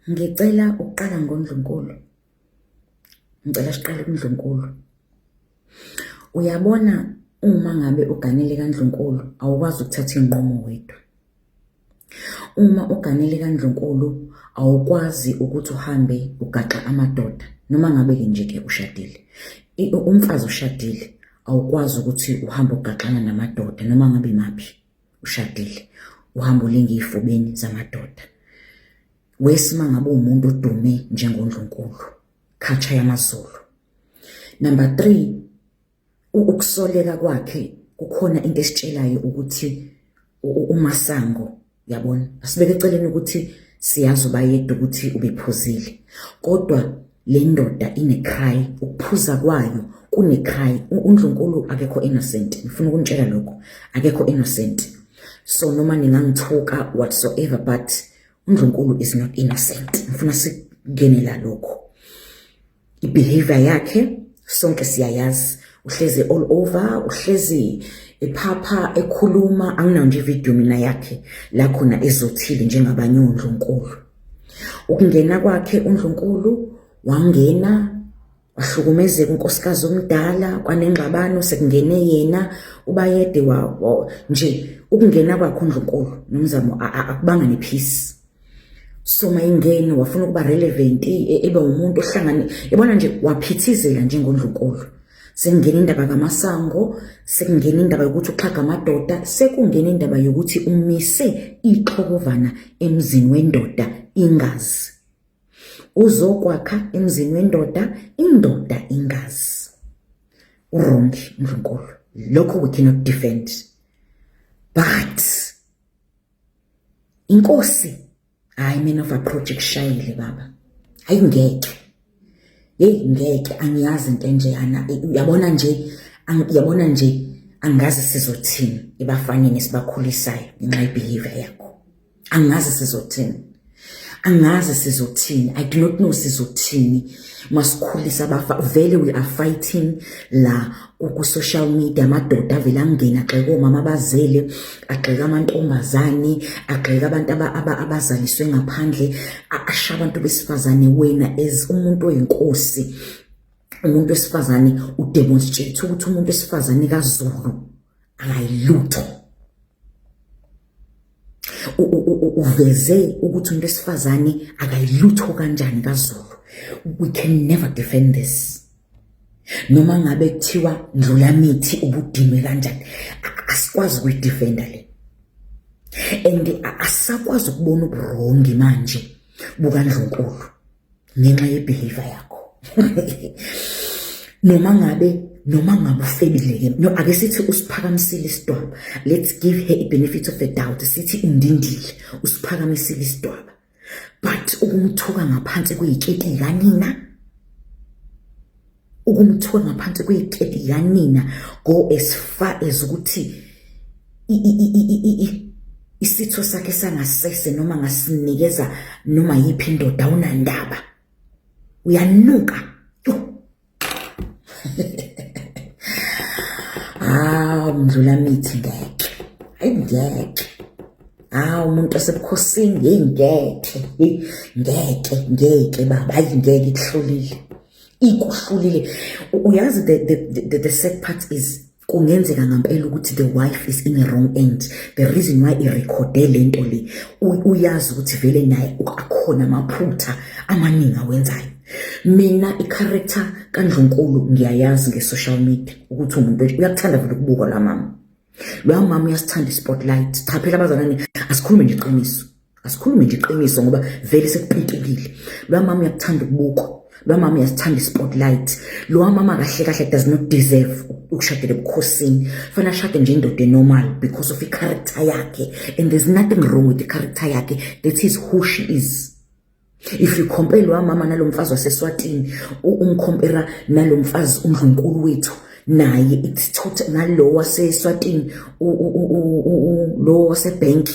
Ngicela ukuqala ngoNdlunkulu. Ngicela siqale kuNdlunkulu. Uyabona uma ngabe uganele kaNdlunkulu awukwazi ukuthatha iy'nqumo wedwa. Uma uganele kaNdlunkulu awukwazi ukuthi uhambe ugaxa amadoda noma ngabe-ke nje-ke ushadile. Umfazi ushadile awukwazi ukuthi uhambe ugaxana namadoda noma ngabe imaphi. Ushadile uhambe ulinga ey'fubeni zamadoda. Wesi uma ngabe uwumuntu odume njengoNdlunkulu, culture yamaZulu. Number 3, ukusoleka kwakhe kukhona into esitshelayo ukuthi uMasango, yabona, asibeke eceleni ukuthi siyazi uBayede ukuthi ubephuzile, kodwa le ndoda ine-cry, ukuphuza kwayo kune-cry. UNdlunkulu akekho innocent, ngifuna ukunitshela lokho, akekho innocent. So noma ningangithuka whatsoever, but uNdlunkulu is not innocent. Ngifuna sikungenela lokho. I-behavior yakhe sonke siyayazi, uhlezi all over, uhlezi ephapha ekhuluma. Anginayo nje ividiyo mina yakhe la khona ezothile njengabanye oNdlunkulu. Ukungena kwakhe uNdlunkulu wangena wahlukumezeka unkosikazi omdala, kwanengxabano sekungene yena uBayede wa nje ukungena kwakhe uNdlunkulu Nomzamo akubanga nepeace. So mayingena wafuna ukuba relevant, ebe umuntu ohlangane, yabona nje waphithizela njengoNdlunkulu. Sekungena indaba kaMasango, sekungena indaba yokuthi uxhaga amadoda, sekungena indaba yokuthi umise ixhokovana emzini wendoda ingazi. Uzokwakha emzini wendoda, indoda ingazi. Uwrong uNdlunkulu. Lokho we cannot defend. But inkosi, hayi, man of approach kushayile baba. Hayi ngeke. Hey ngeke, angiyazi into enjeyana. Uyabona nje, uyabona nje, angazi sizothini ebafaneni esibakhulisayo ngenxa yebehavior yakho. Angazi sizothini. Angazi sizothini. I do not know sizothini. Masikhulisa abafa vele we are fighting la ku social media, amadoda avele angena agxeka omama abazele, agxeka amantombazane, agxeka abantu abazaliswe ngaphandle, asha abantu besifazane. Wena as umuntu oyinkosi, umuntu wesifazane, udemonstrate ukuthi umuntu wesifazane kaZulu akayilutho. Uveze ukuthi umuntu wesifazane akayilutho kanjani kaZulu. We can never defend this. Noma ngabe kuthiwa Ndlulamithi ubudinwe kanjani, asikwazi ukuyidefenda le. And asisakwazi ukubona uburongi manje bukaNdlunkulu ngenxa yebehavior yakho. Noma ngabe ufebile-ke, no, ake sithi usiphakamisile isidwaba, let's give her i-benefit of the doubt, sithi undindile, usiphakamisile isidwaba, but ukumthuka ngaphansi kwey'keti kanina, ukumthuka ngaphansi kwey'keti kanina, go as far as ukuthi isitho sakhe sangasese noma ngasinikeza noma yiphi indoda, awunandaba, uyanuka. Yo, ah, Ndlulamithi ngeke, hayi ngeke. Ah, umuntu osebukhosini, hey ngeke, hey ngeke, ngeke baba, hayi ngeke, ikuhlulile, ikuhlulile. Uyazi, the sad part is kungenzeka ngempela ukuthi the wife is in the wrong end. The reason why irekhode lento le, uyazi ukuthi vele naye akhona amaphutha amaningi awenzayo. Mina i-character kaNdlunkulu ngiyayazi nge-social media ukuthi umuntu uyakuthanda vele ukubukwa la mama. Lo mama uyasithanda i-spotlight. Cha phela abazalwane, asikhulume nje iqiniso. Asikhulume nje iqiniso ngoba vele sekupitukile. Lo mama uyakuthanda ukubukwa. Lo mama uyasithanda i-spotlight. Lo mama kahle kahle does not deserve ukushadela ebukhosini. Fanele ashade nje indoda enormal because of i-character yakhe. And there's nothing wrong with the character yakhe. That is who she is. If you compare lo mama nalo mfazi waseSwatini, umcompare nalo mfazi uNdlunkulu wethu, naye it's total nalo waseSwatini, lo wasebank,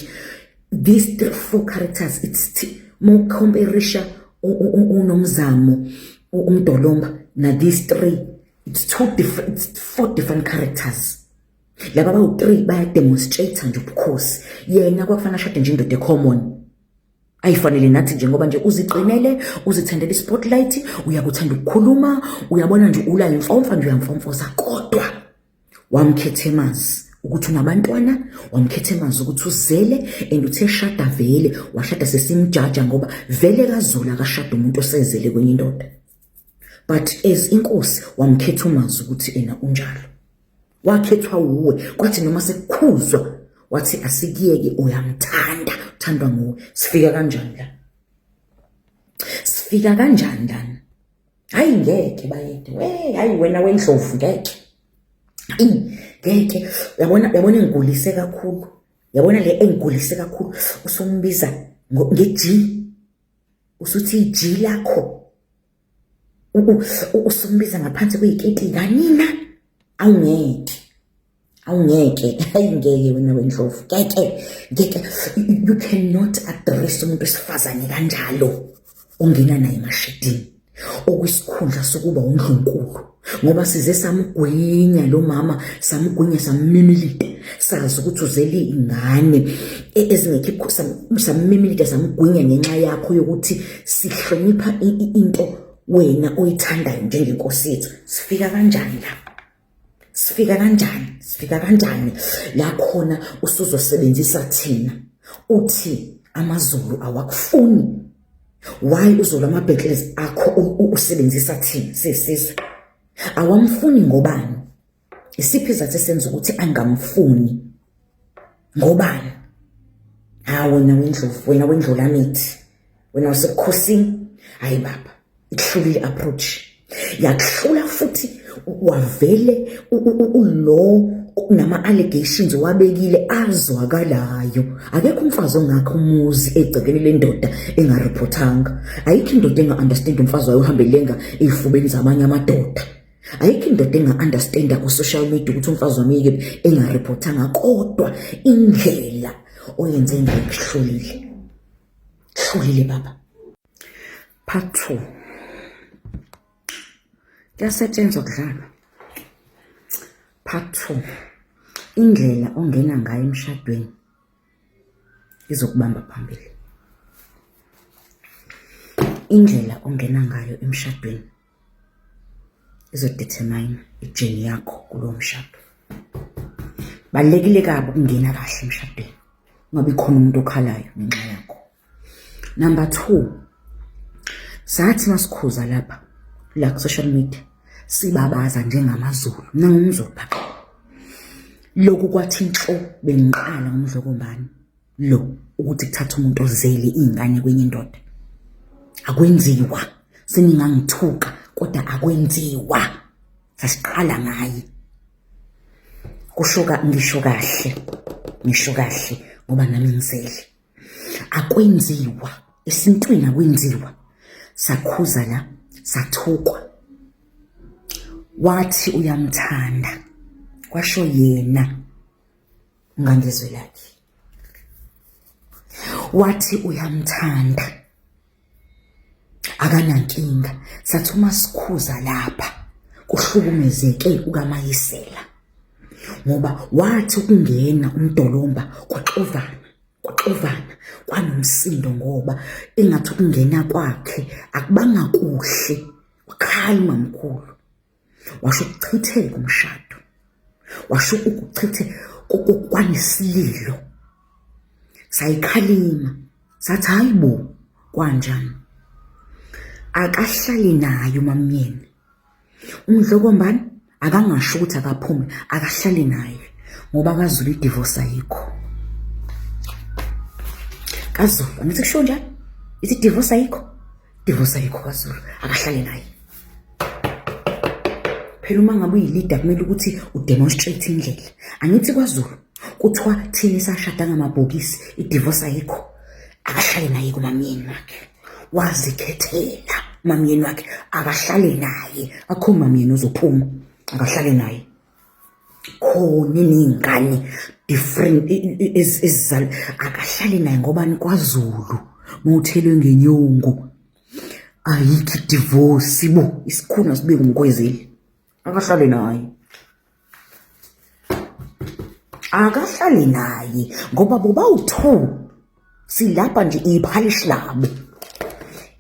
these three four characters, it's more comparisha uNomzamo uMdolomba na these three, it's two different, it's four different characters. Laba bawu-three bayademonstrate nje ubukhosi. Yena kwakufanele ashade nje indoda ecommon. Ayifanele nathi njengoba nje uziqinele, uzithandela i-spotlight, uyakuthanda ukukhuluma, uyabona nje ula imfomfa nje uyamfomfoza kodwa wamkhetha emazi ukuthi unabantwana, wamkhetha emazi ukuthi uzele and uthe shada vele, washada sesimjaja ngoba vele kaZulu akashada umuntu osezele kwenye indoda. But as inkosi wamkhetha umazi ukuthi ena unjalo. Wakhethwa wuwe kwathi noma sekukhuzwa wathi asikuyeke uyamthanda uthandwa nguwe. Sifika kanjani la? Sifika kanjani lana? Hayi ngeke bayede. We hayi wena wendlovu ngeke. Ngeke uyabona uyabona engigulise kakhulu. Yabona le engigulise kakhulu usumbiza nge-G. Usuthi i-G lakho. Usumbiza ngaphansi kweyiketi kanina. Awungeke. Awungeke. Hayi ngeke wena wendlovu. Ngeke. Ngeke. You cannot address umuntu wesifazane kanjalo. Ongena naye emashidini. Okwisikhundla sokuba undlunkulu. Ngoba size samgwinya lo mama, samgwinya sammimilita. Sazi ukuthi uzele ingane ezingekho sammimilita samgwinya ngenxa yakho yokuthi sihlonipha into wena oyithandayo njengenkosi yethu. Sifika kanjani la? Sifika kanjani? Sifika kanjani la khona usuzosebenzisa thina uthi amaZulu awakufuni? Why uzolwa ama-battles akho usebenzisa thina sisizwe? Awamfuni ngobani? Isiphi isizathu esenza ukuthi angamfuni? Ngobani? Ha wena wendlovu, wena wendlulamithi, wena wasebukhosini. Hayi baba, ikuhlulile approach. Yakuhlula futhi wavele ulo nama allegations owabekile azwakalayo. Akekho umfazi ongakha umuzi egcekeni lendoda engareportanga. Ayikho indoda enga-understand umfazi wayo uhambe lenga ey'fubeni zamanye amadoda. Ayikho indoda enga-understanda ku-social media ukuthi umfazi wami yikephi engareportanga, kodwa indlela oyenze ngayo kuhlulile. Kuhlulile baba. Part 2. Kuyasetshenzwa kudlalwa. Part 2. Indlela ongena ngayo emshadweni izokubamba phambili. Indlela ongena ngayo emshadweni izodetermine i-journey yakho kulowo mshado. Balulekile kabi ukungena kahle emshadweni, ungabi khona umuntu okhalayo ngenxa yakho. Number 2, sathi masikhuza lapha la ku-social media sibabaza njengamaZulu, mina ngumZulu phaqa. Lokhu kwathi nhlo bengiqala ngomdlokombane lo ukuthi kuthatha umuntu ozele iy'ngane kwenye indoda. Akwenziwa, seningangithuka kodwa akwenziwa. Sasiqala ngaye. Kusho ngisho kahle, ngisho kahle ngoba nami ngizele. Akwenziwa, esintwini akwenziwa. Sakhuza la, sathukwa. Wathi uyamthanda, kwasho yena ngangezwi lakhe. Wathi uyamthanda, akanankinga. Sathi uma sikhuza lapha kuhlukumezeke ukaMayisela ngoba wathi ukungena umdolomba kwaxovana kwaxovana kwanomsindo ngoba engathi ukungena kwakhe akubanga kuhle, wakhala umamkhulu washo ukuchitheka umshado, washo ukuchithe kwanesililo. Sayikhalima sathi hayi bo kwanjani, akahlali naye umamyeni umdlokombane akangasho ukuthi akaphume, akahlali naye ngoba kaZulu i-divorce ayikho. KaZulu angithi kusho njalo, ithi divorce ayikho, divorce ayikho kaZulu, akahlali naye. Phela uma ngabe uyi-leader kumele ukuthi udemonstrate indlela. Angithi kwaZulu kuthiwa thina esashada ngamabhokisi i-divorce ayikho, akahlale naye kumamyeni wakhe. Wazikhethela umamyeni wakhe, akahlale naye. Akho mamyeni ozophuma, akahlale naye. Khona iney'ngane different ezizalwa, akahlale naye ngoba kwaZulu mawuthelwe ngenyongo ayikho i-divorce bo, isikhuni asibeke umkhwezeli, akahlale naye. Akahlale naye ngoba bobawu-two. Silapha nje iphalishi labo,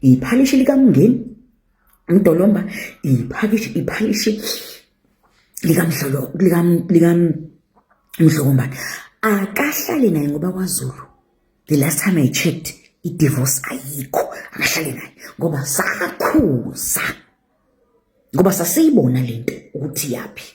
iphalishi likaMngeni Mdolomba, iphakishi iphalishi likamhlolo likaMdlokombane. Akahlale naye ngoba kwaZulu the last time I checked, i-divorce ayikho. Akahlale naye ngoba sakhuza, ngoba sasiyibona lento ukuthi yaphi.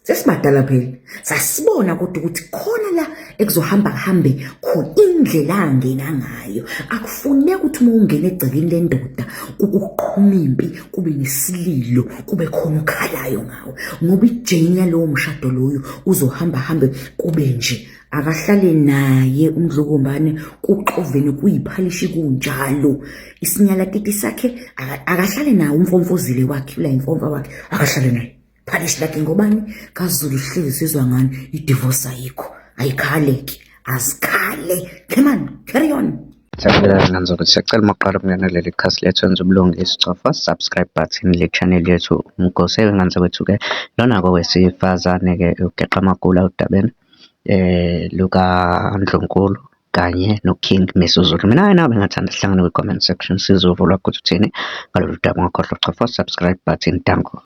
Sesibadala phela, sasibona kodwa ukuthi khona la ekuzohamba kuhambe khona, indlela angena ngayo. Akufuneki ukuthi uma ungena egcekeni lendoda kukuqhuma impi, kube nesililo, kube khona okhalayo ngawe, ngoba ijeni yalowo mshado loyo uzohamba hambe kube nje. Akahlale naye uMdlokombane, kuxovene kuyiphalishi kunjalo. Isinyalatiti sakhe akahlale naye, umfomfozile wakhe ula imfomfa wakhe akahlale naye, phalishi lakhe. Ngobani kaZulu hlezi sizwa ngani? I-divorce ayikho, ayikhaleki, azikhale. Come on, carry on. Siyabingelela nganzokuthi siyacela uma uqala ukungenelela ikhasi lethu, wenza ubulungiswa, cofa subscribe button le channel yethu. Umgoseke nganzakwethu-ke lona-ke owesifazane-ke ugeqa amagula udabeni lukaNdlunkulu kanye no-King Misuzulu. Mina nawe bengathanda sihlangane kwi-comment section, sizwe uvo lwakho ukuthi uthini ngalolu daba. Ungakhohlwa ukuchofa subscribe button. Danko.